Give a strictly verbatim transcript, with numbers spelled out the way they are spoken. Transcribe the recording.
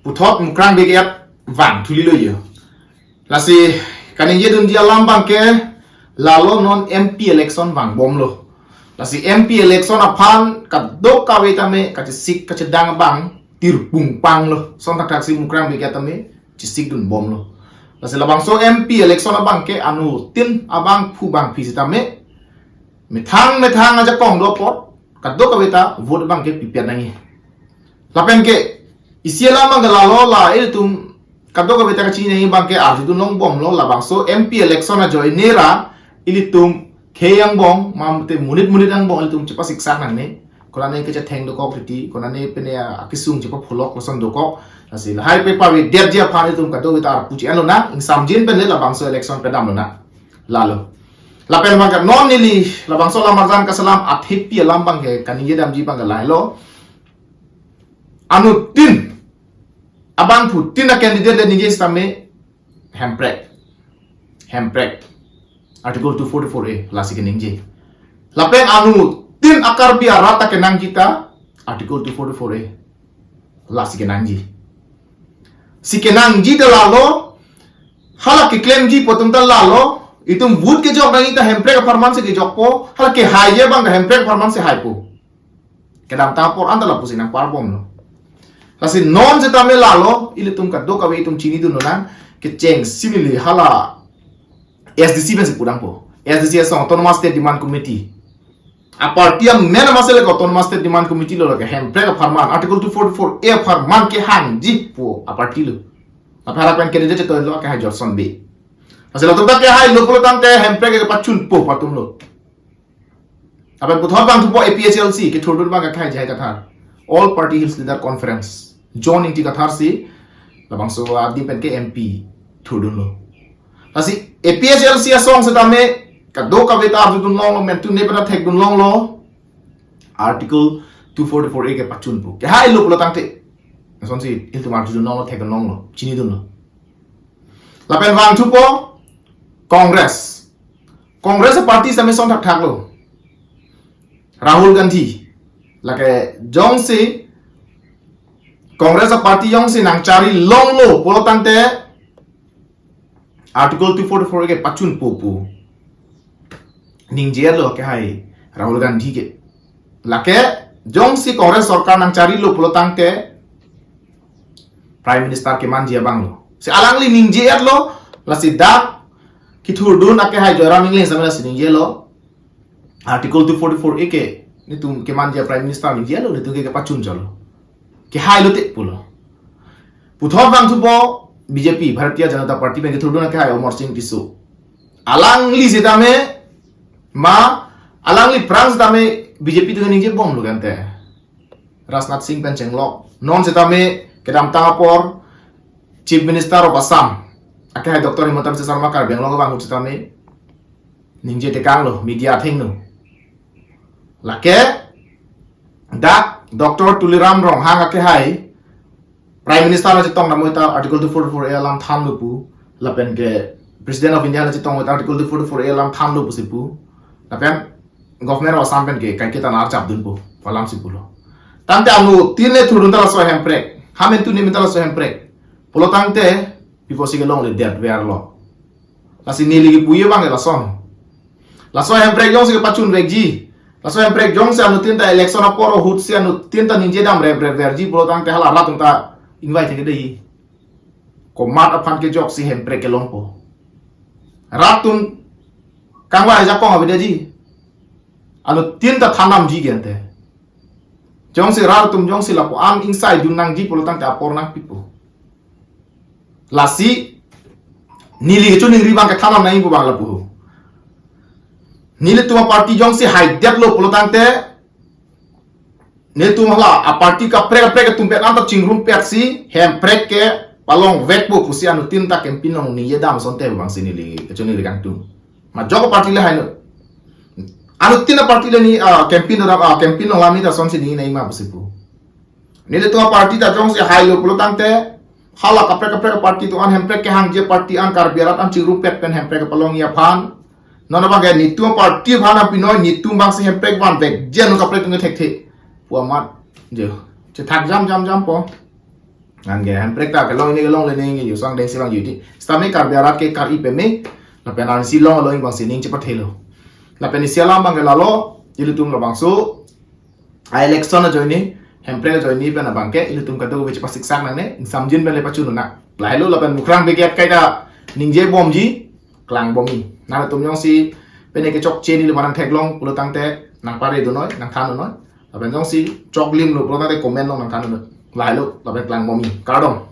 Puthot Mukrang Beghet vang thuli lo yo. Lasi kaningje dunji alam abangke lalo non M P election vangbomlo. Lasi M P election aphan kadokave tame kachesik kachedang abang tirpung panglo. Son thakthak si Mukrang Beghet tame chesik dunbomlo. Lasi labangso M P election abangke anuttin abangphu bangphi sitame methang methang ajakong do apot kadokave ta vote abangke pipiat nangji. Lapen ke isi alam abangke lalo, la ilitum kadokave ta kachini nangji abangke arjudun longbomlo, labangso M P election ajoine ra ilitum khei angbong mate monit monit angbong ilitum chepasiksak nangne. Konane kechetheng dokok titi, konane pine akesung chepapholok lason dokok. Lasi lahai pe pavedetji aphan ilitum kadokave ta arpu chi-en lonang, ingsamjin pen le labangso election pedam lonang. Lalo. Lapen abangke non neli labangso alam arjan kaselam athepi alam abangke kaningje damji abangke lahelo. Anuttin abangphutin a-candidate le ningje sitame hemprek. Hemprek. Article two forty-four A lasi keningje. Lapen anuttin a-Karbi arat ta kenangji ta Article two forty-four A lasi kenangji. Si kenangji ta lalo, hala keklemji pu atum ta lalo, itum vote kejok nangji ta hemprek apharman si kejokpo, hala kehaiji abang ta hemprek apharman si haipo. Kedamtang apor anta lapusi nangparbomlo. Lasi non sitame lalo, ilitum kadokave itum chinidun lonang, kechengsi neli hala S D C pensi pudampo. S D C asong Autonomous State Demand Committee. A-party amen amatsi le Autonomous State Demand Committee lo, lake hemprek apharman, Article two forty-four A apharman kehangji pu a-party lo. Apharman candidate to lo kehai Johnson Bey. Asal atum ta kehailo pulo tangte hemprek kepachunpo pu atum lo. Lapen puthot vangthupo A P H L C kethurdun abang kehai J I Kathar. All Party Hills Leader Conference. John Ingti Kathar si labangso adim pen ke M P thurdunlo. Lasi A P H L C asong sitame kadokave ta arjudun longlo, mentune pen ta thekdun longlo. Article two forty-four A kepachunpo. Kehailo pulo tangte. Lasonsi ilitum arjudun longlo, thekdun longlo, chinidunlo. Lapen vangthupo Congress. Congress a-party sitame son thakthak lo. Rahul Gandhi. Lake jongsi Congress a-party jongsi nangchari longlo pulo tangte Article two forty-four A kepachunpo pu ningje-etlo kehai Rahul Gandhi ke. Lake jongsi Congress sorkar nangcharilo pulo tangte Prime Minister kemanji abang lo. Si alangli ningje-etlo, lasi dak kethurdun akehai Joyram Engleng sitame lasi ningjelo. Article two forty-four A ke netum kemanji a-Prime Minister ningjelo, netum ke kepachunchotlo. Kehailo te pulo. Puthot vangthupo B J P, Bharatiya Janata Party pen kethurdun akehai Amarsing Tisso. Alangli sitame ma, alangliphan sitame B J P atum ningjebomlo kante. Rajnath Singh pen chenglok. Non sitame kedamtang apor Chief Minister of Assam akehai Doctor Himanta Biswa Sarma Karbi Anglong abang ahut sitame ningje tekanglo, media athengno. Lake dak Doctor Tuliram Ronghang akehai Prime Minister nangchetong damnoi ta Article two forty-four A alam thanlo pu. Lapen ke President of India nangchetong ta Article two forty-four A alam thanlo pusi pu. Lapen Government of Assam pen ke kaiketa nangchapdunpo, alamsi pulo. Tangte anuttin le thurdun ta laso hemprek. Ha mentune men ta laso hemprek. Pulo tangte pi apotsi kelongledet verlo. Lasi neli kipuji abang ke lason. Laso hemprek jongsi kepachunvekji. Laso hemprek jongsi anuttin ta election apor ahutsi anuttin ta ningje dam reprep verji pulo tangte hala rat atum ta invite ke dei. Komat aphan kejoksi hemprek kelongpo. Rat atum kangvai ajakong avedetji. Anuttin ta thandamji kante. Jongsi rat atum jongsi lapu-an ingsaidun nangji pulo tangte apor nangpipo. Lasi neli kachiningri abang ke thandam nangji pu abang lapu. Nelitum a-party jongsi haidetlo pulo tangte netum hala a-party kaprek kaprek atum pen anta chingrumpetsi hemprek kepalongvekpo pusi anuttin ta campaign along ningje dam asonte abangsi neli kachiningri kangtung. Ma jok a-party le haino. Anuttin a-party le ni, ah, campaign ram, ah, campaign along lamit asonsi ningje nangji ma pusi pu. Nelitum a-party ta jongsi hailo pulo tangte hala kaprek kaprek a-party atum an hemprek kehangji a-party an Karbi arat an chingrumpet pen hemprek kepalongji aphan. Non abang ke netum a-party aphan apinoi netum abangsi hemprek vanvekji, non kaprek atum ke thekthe pu amat jo chethak jam jam jampo. Anke hemprek ta kelong ini kelongle ningje, yusang dengsi bang judi. Sitame Karbi arat ke kar-i peme. Lapen ansi long along bangsi ning chepathelo. Lapen isi alam abang ke lalo, ilitum labangso a-election ajoine, hemprek ajoine pen abang ke ilitum kadokave chepasiksak nangne, ingsamjin pen le pachun nang. Lahelo lapen mukrang beket kaita ningjebomji, klangbomji. Nangtum jongsi pine kechokche neli manang theklong pulo tangte nangpare dunnoi, nangthan dunnoi. Lapen jongsi choklimlo pulo tangte comment along nangthan dunnoi. Lahelo lapen klangbomji. Kardom.